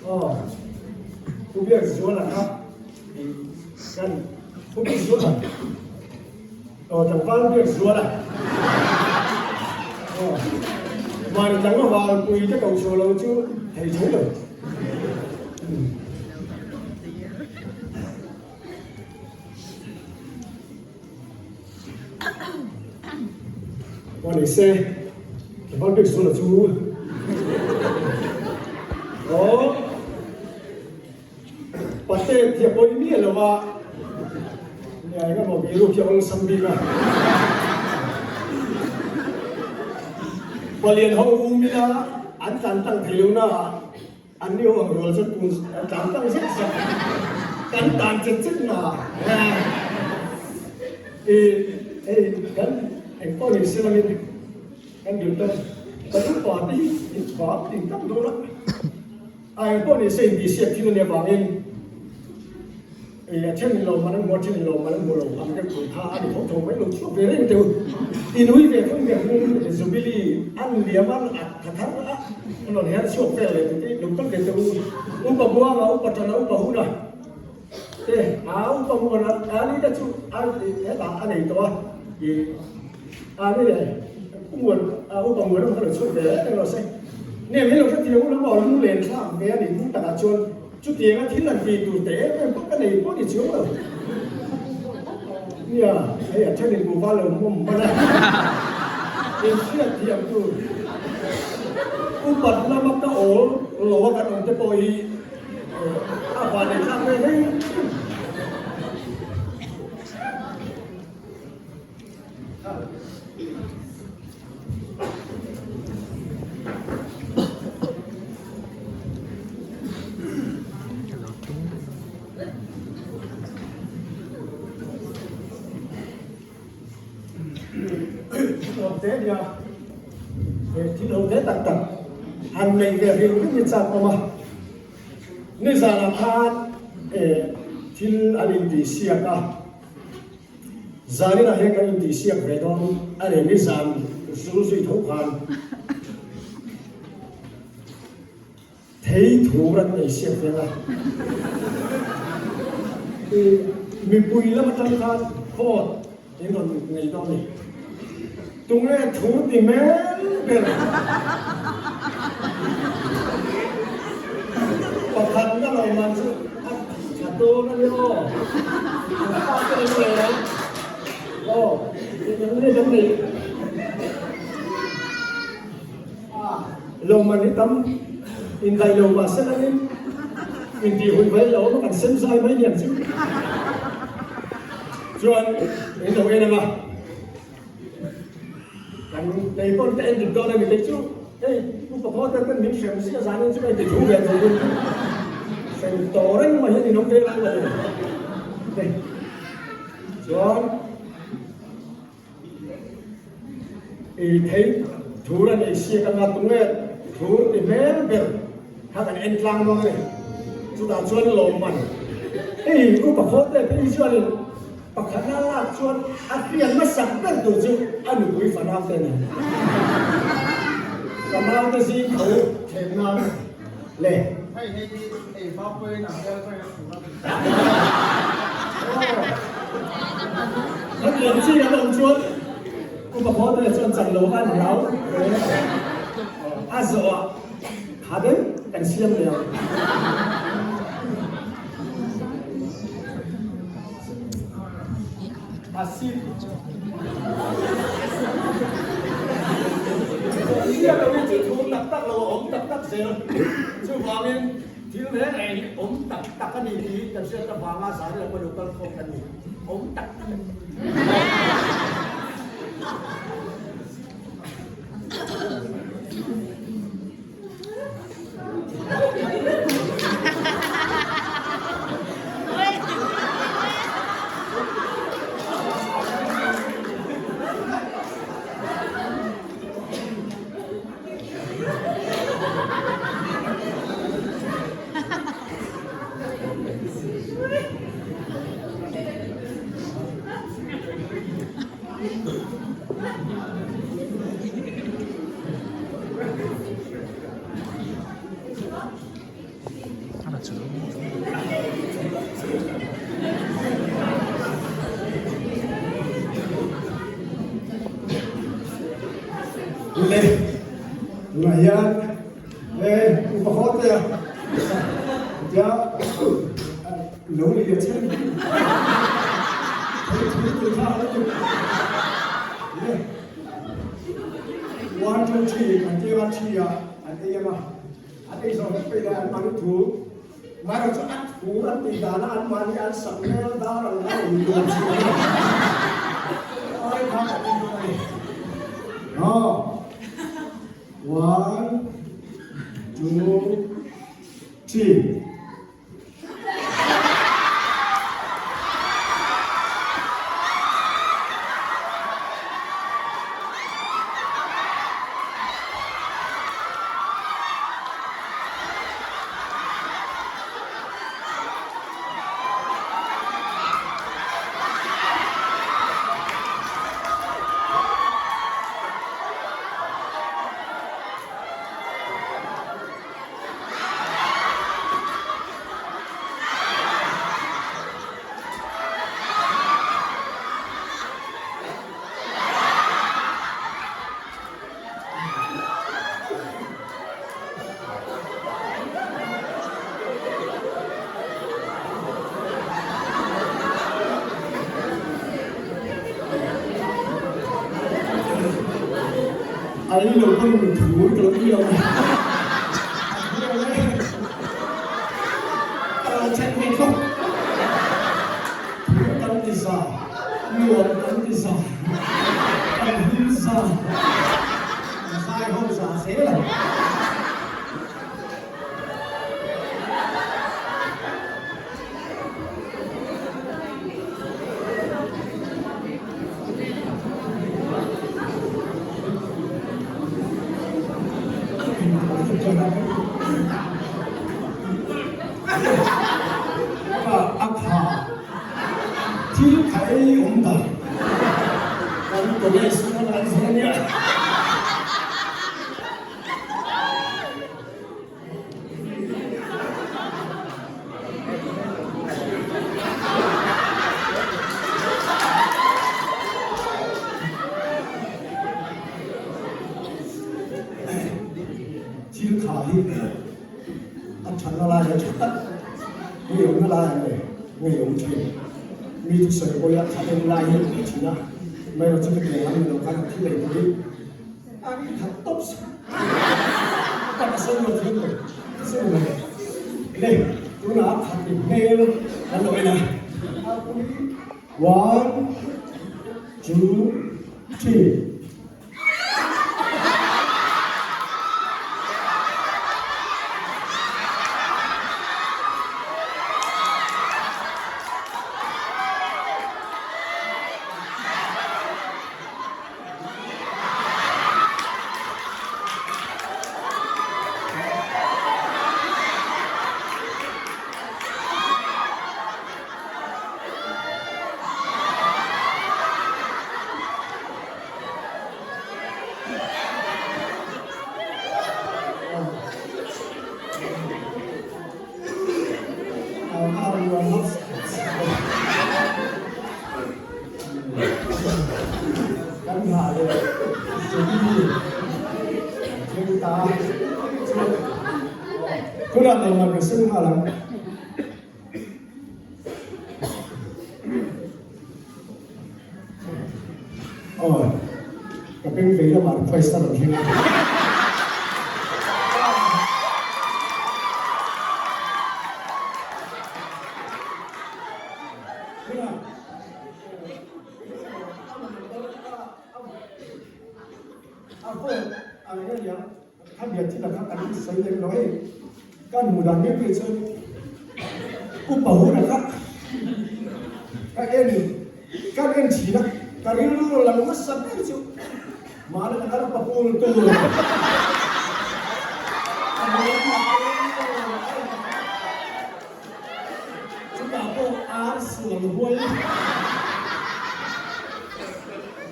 Aw, Pu Biakzuala kha i kan Pu Biakzuala, aw tlangval Biakzuala, aw mahni tlangval pui te ko chhuah lo chu thei tho lo. Aw ni se, tlangval Biakzuala chu aw pate thia pawi miah lo a, nia eng emaw biru khi a awlsam bik a. Palian ho um ila an tlan tlang thei lo na ah An ni ho ang rual chuan tun an tlan tlang zet zet kan tan chet chet na i hei kan eng pawh ni se langin kan dil tan kan upa te hi in bak tin tak dawn a a eng pawh ni se intihsiak thil a nih avangin A then in lo man an hmu a, then in lo man an hmu lo ang deuh tur kha a ni tho tho mai lo chhuak ve reng teu. I nui ve thung ve hmung Jubilee an liam a, a tha thar a, an rawn her chhuak vel leh tute lo kal ve teu. Upa Buanga, Upa Tana, Upa Huna te a Upa Muana a ni te chu a hetah a nei tawh a, i a ni leh Pu Muan a Upa Muana kha lo chhuak ve reng rawh se. Nge min lo hrethiam u lam aw lunglen thlak ve a nih hmung takah chuan Chutianga thil an tih tur te em em pawh ka nei pawh ni chuang lo. Nia, hei a thenin kuhva lo mawm hman a, inhriat thiam tur upat lama ka awl lo a kan awm te pawh hi a van nei thlak ve hle. Thil ho te tak tak han nei ve ring ring hi chak awm a, nizanah khan thil an intihsiak a. Zaninah hian kan intihsiak ve dawn a ni, nizan zul zui tho khan thei thur an nei siak vel a. I mipui lam atang khan court in rawn nei dawn a ni. Tunge thu ti mel ber? Pakhat na lo man chu a tha dawn a ni aw. An pa te an nei a. Aw, eng nge kan neih? Lo man hi tam indaih lo mahse langin intihhuih mai lo awm a kan sem zai mai niang chu. Chuan in lo en ang a. Kan kei pawn ka en dik dawn a ni kei chu hei Pu Pakhaw ten min hrem zia zan in chu ka inti thu ve tur in hrem tawh reng mai hian in awm ve lo a ni. Chuan i thei thur a nei siak anga tunge thur ti hmel ber kha kan en tlang dawn a ni. Chutah chuan lawmman hei Pu Pakhaw te phei chuanin Pakhatna lak chuan a hriat hmasak ber tur chu a nupui fanau te a ni. Fanau te zing tho thlem nan le. Hei hei hi ei hma pawhin a hmel chuan a hmuh a ni. Aw. Kan lian chi kan awm chuan Upa Khawte chuan chan lo khan hlau a zawh ah kha deuh kan siam leh ang. Tak tak lo a awm tak tak zel. Chuvangin thil reng reng hi awm tak tak a ni tih hi kan hriat avanga zan lama lo kal khawm kan ni. Awm tak tak a ni. Tihian e upa haw te a tia lo lia chen thei thu tur kha a tuk le 1 2 3 an tia thi a an ei anga an ei zawh vek peih a an mahni thu Mai chu a thu an tih dana an mahni an sak hmel dar ang a in duan thin a ni. Ai kha ka ti duh a ni. No. One, two, three. Ai lo pawn thu ka lo ti lo. Ka lo check ve khawp. Thu kan ti za, nuam kan ti za, kan him za. Zai ho za zel ang. A kha thil kha ei awm ta kan college chuan an zir ania. Thil kha hi a thatna lai a tha tak, ngeiawmna lai ang leh ngeiawm thin. Mi thusawi pawh hi a tha em lai hi a thin a, amaherawhchu chu hetiang lam ni lo khan a thil ei pawh hi a ri that tawp sa. Tak a sawi lo thiam lo, sawi lo. Le, tunah a khat i hmel kan lo en a. One, two, three. Kan hna leh Jubilee thleng ta tunah lawmman ka sem nghal ang. Aw, ka beng vei lamah request a rawn thleng a. A vote ang hian nia kha biak thil ang kha kan sawi lem lo hei kan hmuh dan mek phei chuan upa hun a kha ka en kan en thin a ka rilru lang nasa ber chu mahni ka upa pul tur Chutah pawh ar sual huai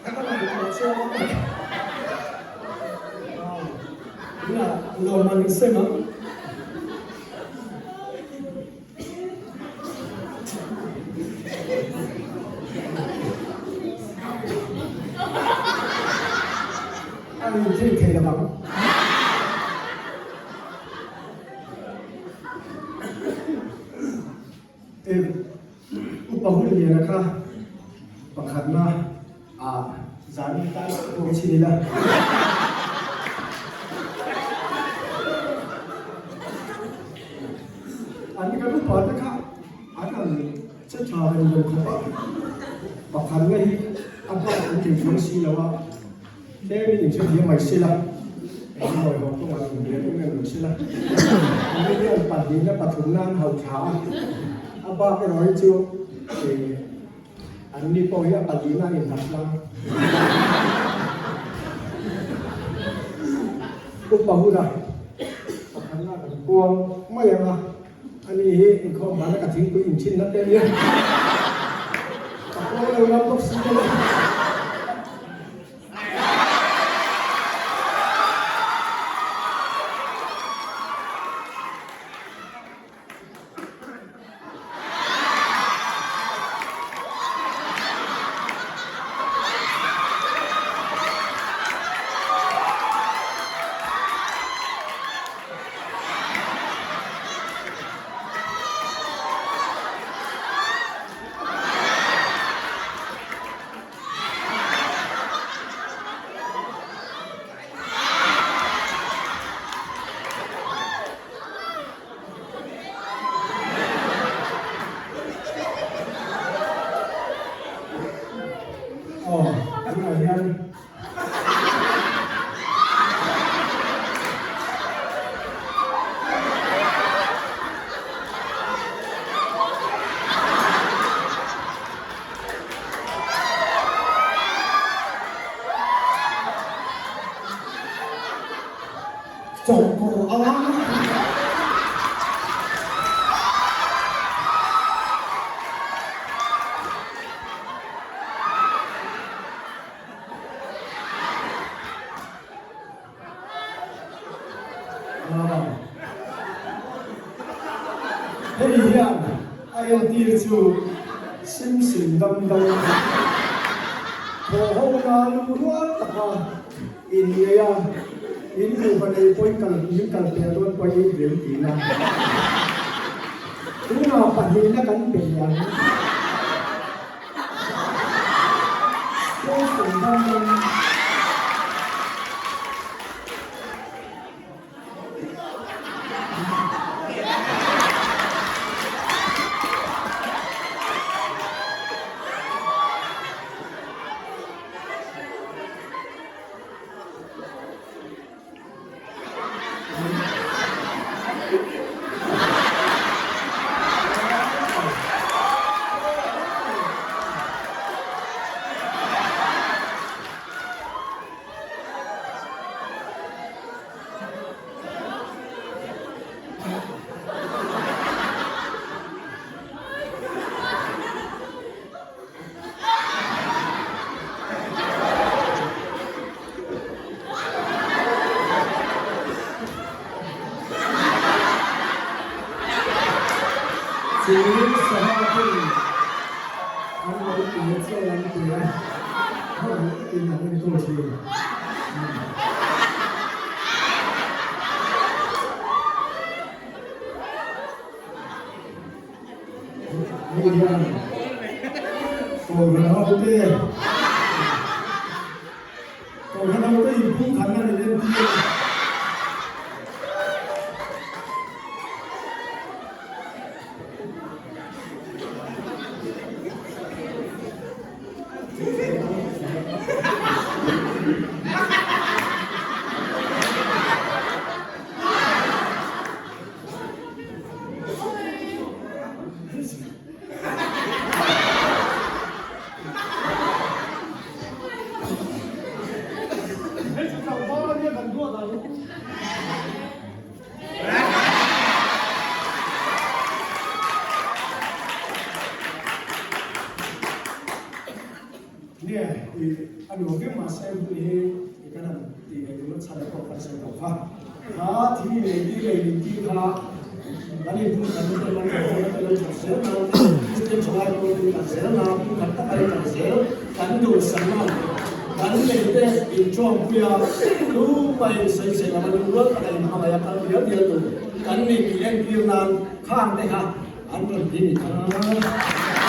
ka ka ngaihtuah chuan a lawmman in sem ang. A in thil thei lo ang. Upa Hunliana kha pakhatna ah zan tan pawh chhin ila. An kan upa te kha an han che tha reng lo khawp a, pakhatna hi a bak an thei chuang si lo a, tlem in inhrethiam mai sila, engemaw haw kawngah inbiak em em lo sila, an hian pahnihna pathumna an hauh thla a, a bak erawh hi chu An ni pawh hi a palina an innghat tlang. Upa huna pakhatna kan kuang mai ang a, ani hi inkhawm dana ka thingpui inthinna te ania. Ka kuang lo lam bawk si te le. Aw, tunah hian Chawngkawr a Hei hian a entir chu sim sim dam dam thaw ho na lungrual taka In ngei a, in nupa nei pawhin kal min kal pe dawn pawhin rem tih na. Tunah pahnihna kan pe leh ang. Question dang dang. Chu sava ten an lo pe chaw an pe a, hmanhmawh takin an enkawl thin. Hei hian Kohhran hote Kohhran hote inpumkhatna min entir a. Nge i a nuam viau mahse hun hi i kan han tih ve tur a chhan pawh kan sawi lo kha. Kha thi lei ti lei min ti kha kan inpum khat na te man lo na te lo that zel na Kristian thalai pawh in kal zel na pum khat taka in kal zel kan duhsak na kan lei te in tawngpui a tu mai sawisel anga lungrual taka in hmangaih a kal dial dial tur kan ni tih entir nan khang te kha. An rawn ti ni kha.